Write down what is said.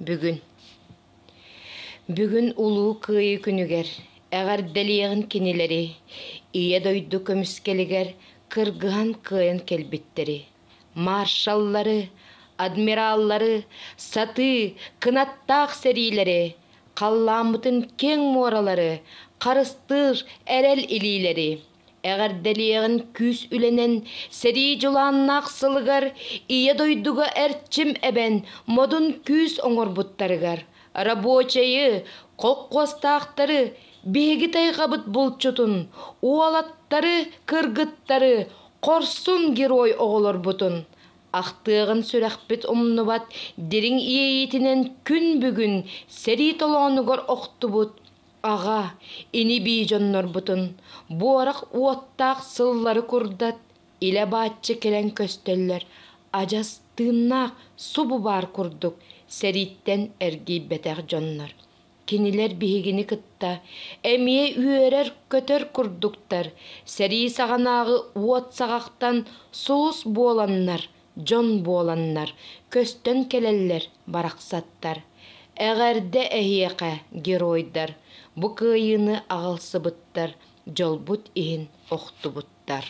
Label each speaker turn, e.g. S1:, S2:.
S1: Бүгүн. Бүгүн Улуу Кыайыы күнүгэр эҕэрдэлиэҕин кинилэри, Ийэ дойду көмүскэлигэр кыргыһан кыайан кэлбиттэри, маршаллары, адмираллары, сатыы, кынаттаах сэриилэри, халлааммытын киэҥ муоралары, харыстыыр эрэл илиилэри Эҕэрдэлиэҕин күүс үлэнэн сэрии дьулааннаах сылыгар Ийэ дойдуга эрчим эбэн модун күүс оҥорбуттарыгар рабочайы, холкуостаахтары, биһиги тайҕабыт булчутун, уолаттары, кыргыттары, хорсун герой оҕолорбутун ахтыаҕын сүрэхпит умнубат дириҥ иэйиитинэн күн бүгүн сэрии толоонугар охтубут Аҕа, ини-бии дьоннорбутун буорах уоттаах сыллары курдат илэ-бааччы кэлэн көстөллөр, адьас тыыннаах субу баар курдук сэрииттэн эргийбэтэх дьоннор. Кинилэр биһигини кытта эмиэ үөрэр-көтөр курдуктар, сэрии саҕанааҕы уот саҕахтан сулус буоланнар, дьон буоланнар, көстөн кэлэллэр барахсаттар. Эҕэрдэ эһиэхэ, геройдар, бу кыайыыны аҕалсыбыттар, дьолбут иһин охтубуттар.